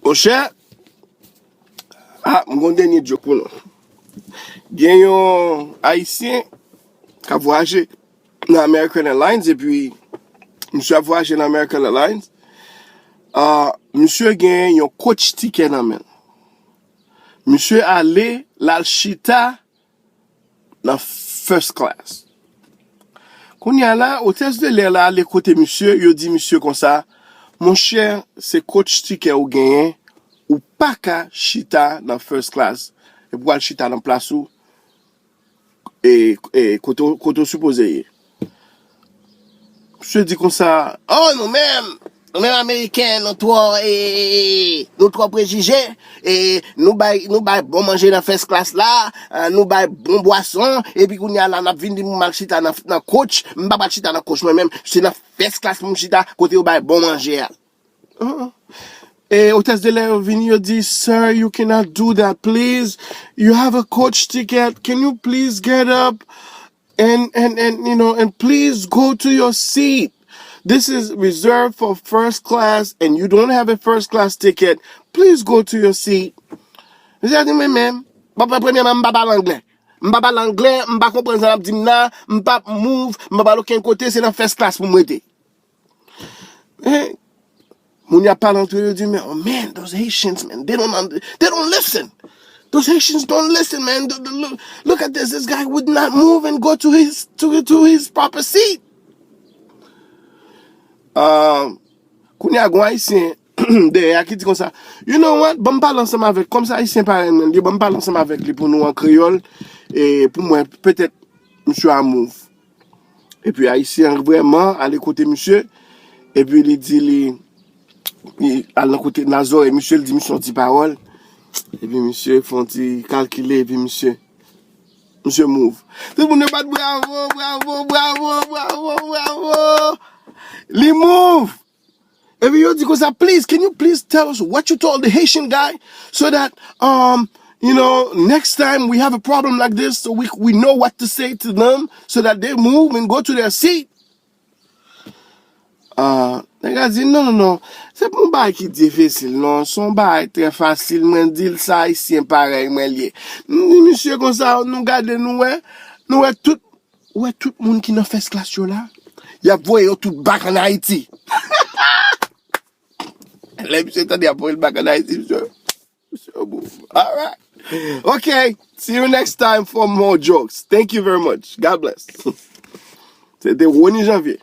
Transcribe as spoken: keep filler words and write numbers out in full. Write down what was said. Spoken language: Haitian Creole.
Monchè, ah, m gon dènye joke pou nou. Gen yon Ayisyen k ap vwayaje nan American Airlines, epi misye ap vwayaje nan American Airlines. Ah, misye gen yon coach tikè nan men l. Misye ale, l al chita nan first class. Kounye a la, hôtesse de l'air la ale kote misye, yo di misye konsa, monchè, se coach tikè ou genyen, ou pa ka chita nan first class, epi w al chita nan plas ou, e, e kote, w- kote w sipoze ye. Misye di konsa, oh, nou menm, nou menm Ameriken, nou twò, e, nou twò prejije, e, nou bay, nou bay bon manje nan first class la, e, nou bay bon bwason, epi kounye a la, n ap vin di pou m al chita nan, nan coach, m pa pral chita nan coach mwen menm, se nan first class pou m chita, kote yo bay bon manje a. Uh-uh. E hôtesse de l'air yo vini, yo di, sir, you cannot do that, please. You have a coach ticket. Can you please get up and, and, and, you know, and please go to your seat. This is reserved for first class and you don't have a first class ticket. Please go to your seat. Misye a di, men menm, premyèman, m pa pale anglè. M pa pale anglè, m pa konprann sa l ap di m nan, m p ap move, m pa pale okenn kote, se nan first class pou m rete. Eh, moun y ap pale antre yo di, men, oh man, those Haitians, man, they don't, un- they don't listen. Those Haitians don't listen, man. The- the- look, look at this. This guy would not move and go to his to, to his proper seat. Um, kounye a gon Ayisyen dèyè a ki di konsa, you know what? Ban m pale ansanm avèk, kòm se Ayisyen parèy mwen li, ban m pale ansanm avèk li pou nou an kreyòl, e pou mwen, petèt, misye a move. Epi Ayisyen an vrèman ale kote misye, epi li di li, li al nan kote, nan zòrèy misye, li di misye yon ti pawòl, epi misye fè yon ti kalkile, epi misye, misye move. Tout moun yo bat bravo, bravo, bravo, bravo, bravo. Li move. Epi yo di konsa, please, can you please tell us what you told the Haitian guy so that, um, you know, next time we have a problem like this, so we, we know what to say to them so that they move and go to their seat. Ah, nèg la di, non, non, non. Se pa yon bagay ki difisil, non. Se yon bagay trè fasil. Mwen di l sa, Ayisyen parèy mwen li ye. M di misye konsa, nou gade, nou wè, nou wè tout, ou wè tout moun ki nan first class yo la, y ap voye yo tout back an Ayiti. Lè misye tande y ap voye l back an Ayiti, misye, misye move. All right. Okay. See you next time for more jokes. Thank you very much. God bless. Se te Rony Janvier.